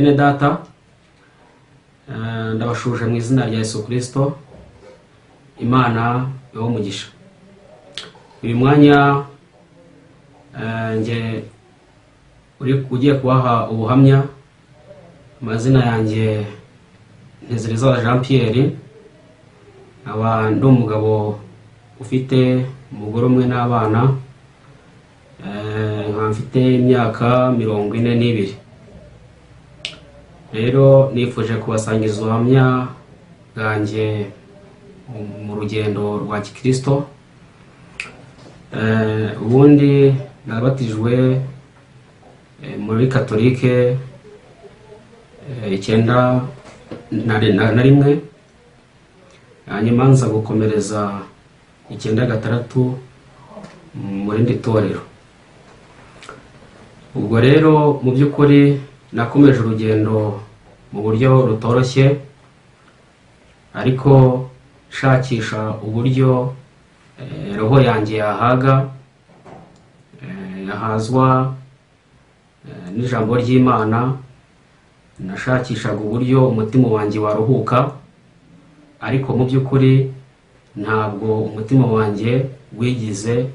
Bene data, ndabashuje mu izina rya Yesu Kirisito. Imana ibahe umugisha. Uyu mwanya nge uri ugiye kubaha ubuhamya, amazina yanjye Ntezirizaza Jean Pierre, nkaba ndi umugabo ufite umugore umwe n'abana, nkaba mfite imyaka 42. Rero nifuje kubasangiza ubuhamya bwanjye mu rugendo rwa gikristo. Ubundi nabatijwe muri Katolike 91, hanyuma nza gukomereza 96 mu rindi torero. Ubwo rero mu by'ukuri nakomeje urugendo mu buryo rutoroshye, ariko nshakisha uburyo roho yanjye yahaga, yahazwa n'ijambo ry'Imana. Nashakishaga uburyo umutima wanjye waruhuka, ariko mu by'ukuri ntabwo umutima wanjye wigize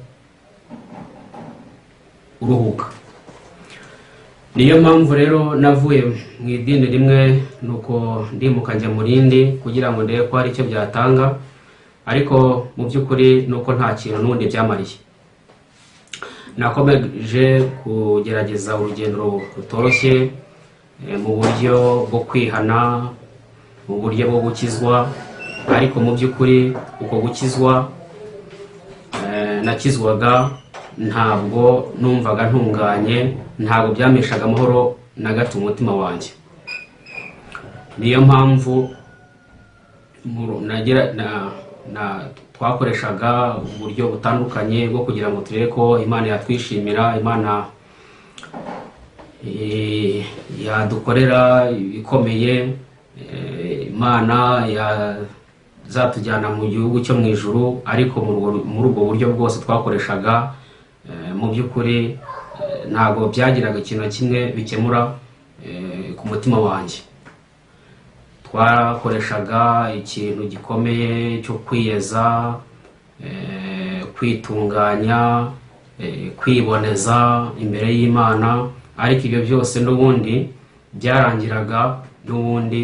uruhuka. Niyo mpamvu rero navuye mu idini rimwe, nuko ndimuka njya mu rindi kugira ngo ndebe ko hari icyo byatanga, ariko mu by'ukuri nuko nta kintu n'ubundi byamariye. Nakomeje kugerageza urugendo rutoroshye mu buryo bwo kwihana, mu buryo bwo gukizwa, ariko mu by'ukuri uko gukizwa nakizwaga ntabwo numvaga ntunganye, ntabwo byampeshaga amahoro na gato umutima wanjye. Niyo mpamvu nagira na twakoreshaga uburyo butandukanye bwo kugira ngo turebe ko Imana yatwishimira, Imana yadukorera ibikomeye, Imana yazatujyana mu gihugu cyo mu ijuru. Ariko muri ubwo buryo bwose twakoreshaga, mu by'ukuri ntabwo byagiraga ikintu na kimwe bikemura ku mutima wanjye. Twakoreshaga ikintu gikomeye cyo kwiyeza, kwitunganya, kwiboneza imbere y'Imana, ariko ibyo byose n'ubundi byarangiraga n'ubundi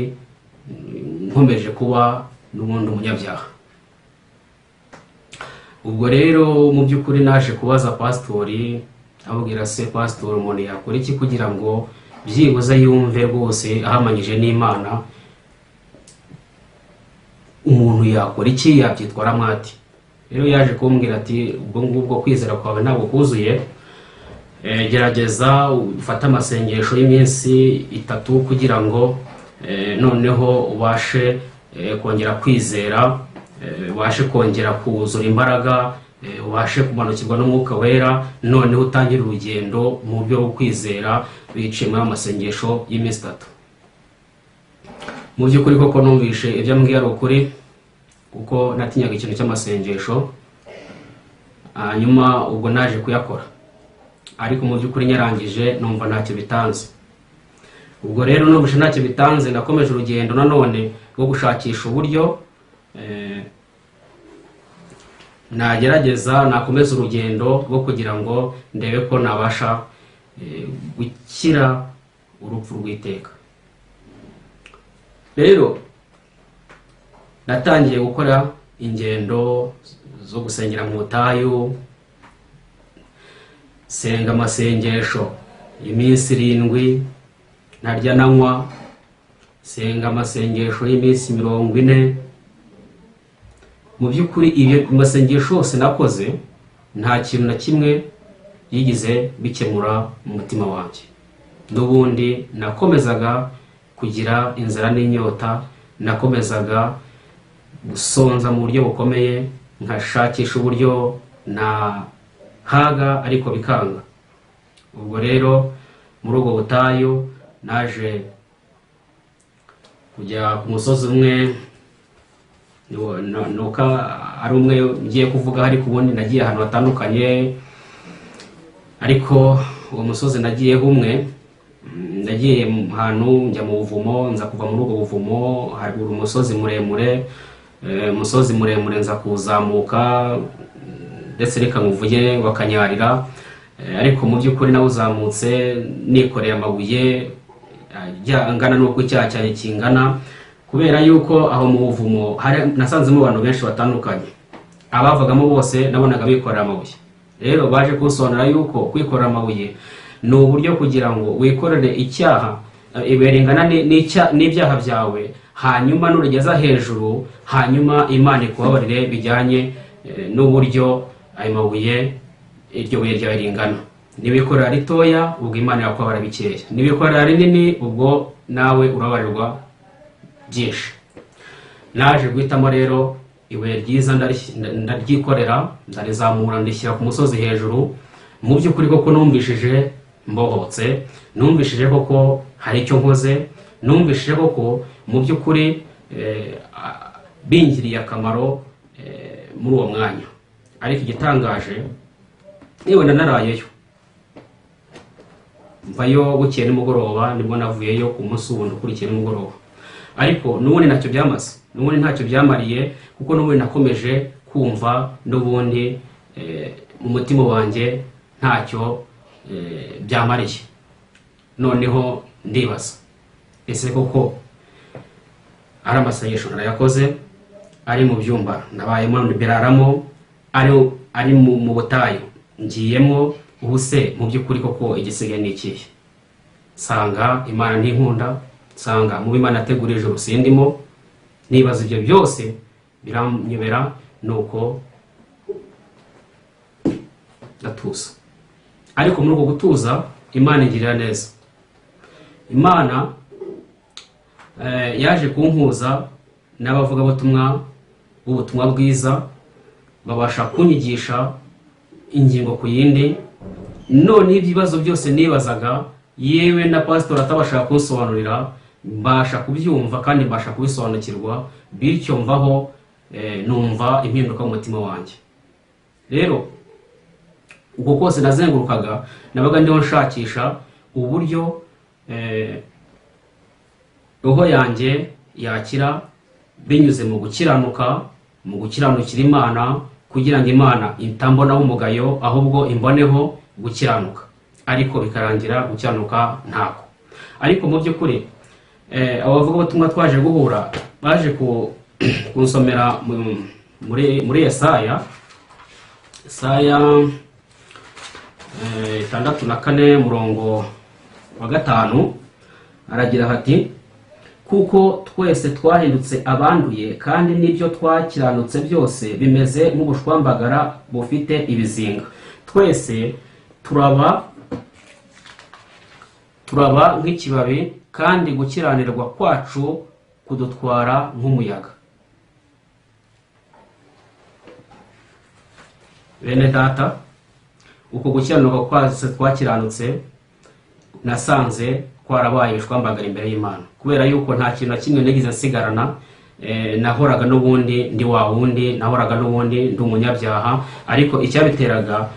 nkomeje kuba n'ubundi umunyabyaha. Ubwo rero mu by'ukuri naje kubaza pasitori, amubwira: "Se pasitori, umuntu yakora iki kugira ngo byibuze yumve rwose ahamanyije n'Imana? Umuntu yakora iki? Yabyitwaramo ati?" Rero yaje kumbwira ati: "Ubwo ngubwo kwizera kwawe ntabwo kuzuye. Gerageza ufate amasengesho y'iminsi 3 kugira ngo noneho ubashe kongera kwizera, ubashe kongera kuzura imbaraga, ubashe kumanukirwa n'Umwuka Wera, noneho utangire urugendo mu buryo bwo kwizera biciye muri ayo masengesho y'iminsi 3." Mu by'ukuri koko numvishe ibyo ambwiye ari ukuri, kuko natinyaga ikintu cy'amasengesho. Hanyuma ubwo naje kuyakora, ariko mu by'ukuri nyarangije numva ntacyo bitanze. Ubwo rero numvise ntacyo bitanze, nakomeje urugendo nanone rwo gushakisha uburyo nagerageza nakomeza urugendo rwo kugira ngo ndebe ko nabasha gukira urupfu rw'iteka. Rero natangiye gukora ingendo zo gusengera mu butayu, senga amasengesho iminsi 7 ntarya nanywa, senga amasengesho y'iminsi 40. Mu by'ukuri ibyo masengesho yose nakoze nta kintu na kimwe yigize bikemura mu mutima wanjye. N'ubundi nakomezaga kugira inzara n'inyota, nakomezaga gusonza mu buryo bukomeye, nkashakisha uburyo nahaga ariko bikanga. Ubwo rero muri ubwo butayu naje kujya ku musozi umwe, nuko ari umwe ngiye kuvuga, ariko ubundi nagiye ahantu hatandukanye, ariko uwo musozi nagiyeho umwe. Nagiye ahantu njya mu buvumo, nza kuva muri ubwo buvumo haruguru umusozi muremure, umusozi muremure nza kuwuzamuka, ndetse reka nkuvuge wakanyarira. Ariko mu by'ukuri nawuzamutse nikoreye amabuye ajya angana n'uko icyaha cyanjye kingana, kubera yuko aho mu buvumo nasanzemo abantu benshi batandukanye. Abavagamo bose nabonaga bikorera amabuye. Rero baje kunsobanurira yuko kwikorera amabuye ni uburyo kugira ngo wikorere icyaha, ibuye ringana n'ibyaha byawe, hanyuma nurigeza hejuru, hanyuma Imana ikubabarire bijyanye n'uburyo ayo mabuye, iryo buye ryawe ringana. Niwikorera ritoya, ubwo Imana irakubabarira bikeya; niwikorera rinini, ubwo nawe urababarirwa byinshi. Naje guhitamo rero ibuye ryiza, ndaryikorera, ndarizamura, ndishyira ku musozi hejuru. Mu by'ukuri koko numvishije mbohotse, numvishije koko hari icyo nkoze, numvishije koko mu by'ukuri bingiriye akamaro muri uwo mwanya. Ariko igitangaje, yewe narayeyo, mvayo bukeye nimugoroba, nibwo navuyeyo ku munsi wundi ukurikiye nimugoroba. Ariko n'ubundi ntacyo byamaze, n'ubundi ntacyo byamariye, kuko n'ubundi nakomeje kumva n'ubundi mu mutima wanjye ntacyo byamariye. Noneho ndibaza, ese koko ari amasengesho narayakoze, ari mu byumba nabayemo biraramo, ari mu butayu ngiyemo, ubu se mu by'ukuri koko igisigaye ni ikihe? Nsanga Imana ntinkunda, nsanga mu Imana yateguriye ijuru sindimo. Nibaza ibyo byose biranyobera, nuko ndatuza. Ariko muri uko gutuza Imana ingirira neza. Imana yaje kumpuza n'abavugabutumwa b'ubutumwa bwiza, babasha kunyigisha ingingo ku yindi. None ibibazo byose nibazaga, yewe na pasitori atabasha kunsobanurira, mbasha kubyumva kandi mbasha kubisobanukirwa. Bityo mvaho numva impinduka mu mutima wanjye. Rero uko kose nazengurukaga, nabaga ndiho nshakisha uburyo roho yanjye yakira binyuze mu gukiranuka, mu gukiranukira Imana, kugira ngo Imana itambonaho umugayo, ahubwo imboneho gukiranuka. Ariko bikarangira gukiranuka ntako. Ariko mu by'ukuri abo bavugabutumwa twaje guhura baje kunsomera muri Yesaya, Yesaya 64 murongo wa 5, aragira ati: "Kuko twese twahindutse abanduye, kandi n'ibyo twakiranutse byose bimeze nk'ubushwambagara bufite ibizinga. Twese turaba nk'ikibabi, kandi gukiranirwa kwacu kudutwara nk'umuyaga." Bene data, uko gukiranuka kwose twakiranutse nasanze twarabaye ibishwambagara imbere y'Imana, kubera yuko nta kintu na kimwe nigeze nsigarana. Nahoraga n'ubundi ndi wa wundi, nahoraga n'ubundi ndi umunyabyaha. Ariko icyabiteraga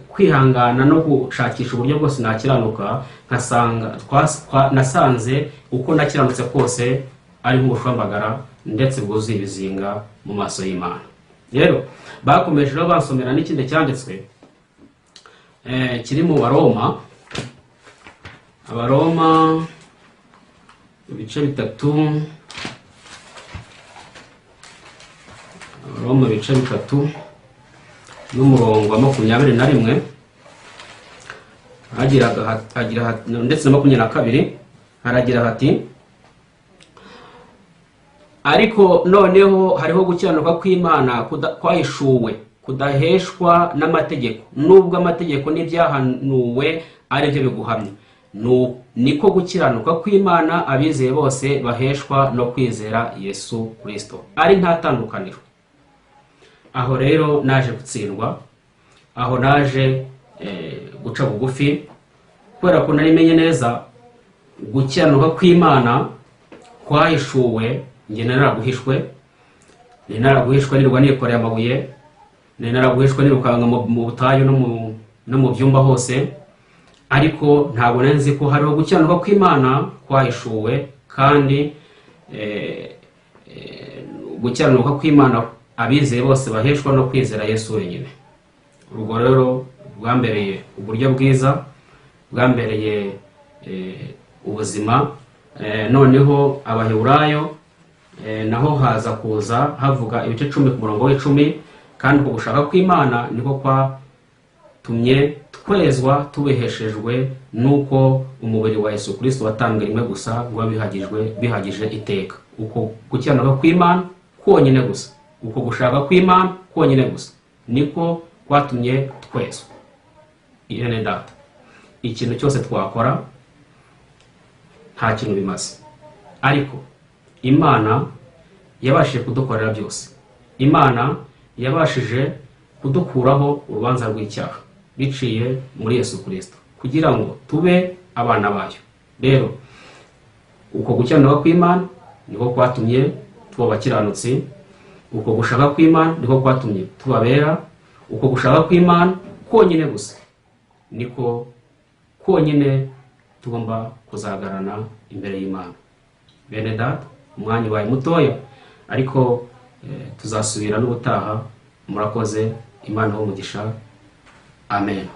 kwihangana no gushakisha uburyo bwose nakiranuka, nkasanga nasanze uko nakiranutse kose ari nk'ubushwambagara ndetse bwuzuye ibizinga mu maso y'Imana. Rero bakomeje rero bansomera n'ikindi cyanditswe kiri mu Baroma, Abaroma ibice 3, Abaroma ibice 3 n'umurongo wa 21, hagira ndetse na 22, haragira hati: "Ariko noneho hariho gukiranuka kw'Imana kwahishuwe, kudaheshwa n'amategeko, nubwo amategeko n'ibyahanuwe ari byo biguhamya. Niko gukiranuka kw'Imana abizeye bose baheshwa no kwizera Yesu Kristo, ari nta tandukaniro." Aho rero naje gutsindwa, aho naje guca bugufi, kubera ko nari menye neza gukiranuka kw'Imana kwahishuwe. Njye naraguhishwe, nari naraguhishwe nirwa nikoreye amabuye, nari naraguhishwe nirukanka mu butayu no mu byumba hose. Ariko ntabwo nari nzi ko hariho gukiranuka kw'Imana kwahishuwe, kandi gukiranuka kw'Imana abizeye bose baheshwa no kwizera Yesu wenyine. Urwo rero bwambereye uburyo bwiza, bwambereye ubuzima. Noneho Abaheburayo naho haza kuza havuga ibice 10 ku murongo w'10: "Kandi uko gushaka kw'Imana niko kwatumye twezwa tubiheshejwe n'uko umubiri wa Yesu Kristo watambwe rimwe gusa ngo bihagije iteka." Uko gukiranuka kw'Imana konyine gusa, uko gushaka kw'Imana konyine gusa niko kwatumye twezwa. Bene data, ikintu cyose twakora nta kintu bimaze, ariko Imana yabashije kudukorera byose. Imana yabashije kudukuraho urubanza rw'icyaha biciye muri Yesu Kristo kugira ngo tube abana bayo. Rero uko gukiranuka kw'Imana niko kwatumye tuba abakiranutsi, uko gushaka kw'Imana niko kwatumye tubabera, uko gushaka kw'Imana konyine gusa niko konyine tugomba kuzagarana imbere y'Imana. Bene data, umwanya ubaye mutoya, ariko tuzasubira n'ubutaha. Murakoze, Imana umugisha. Amen.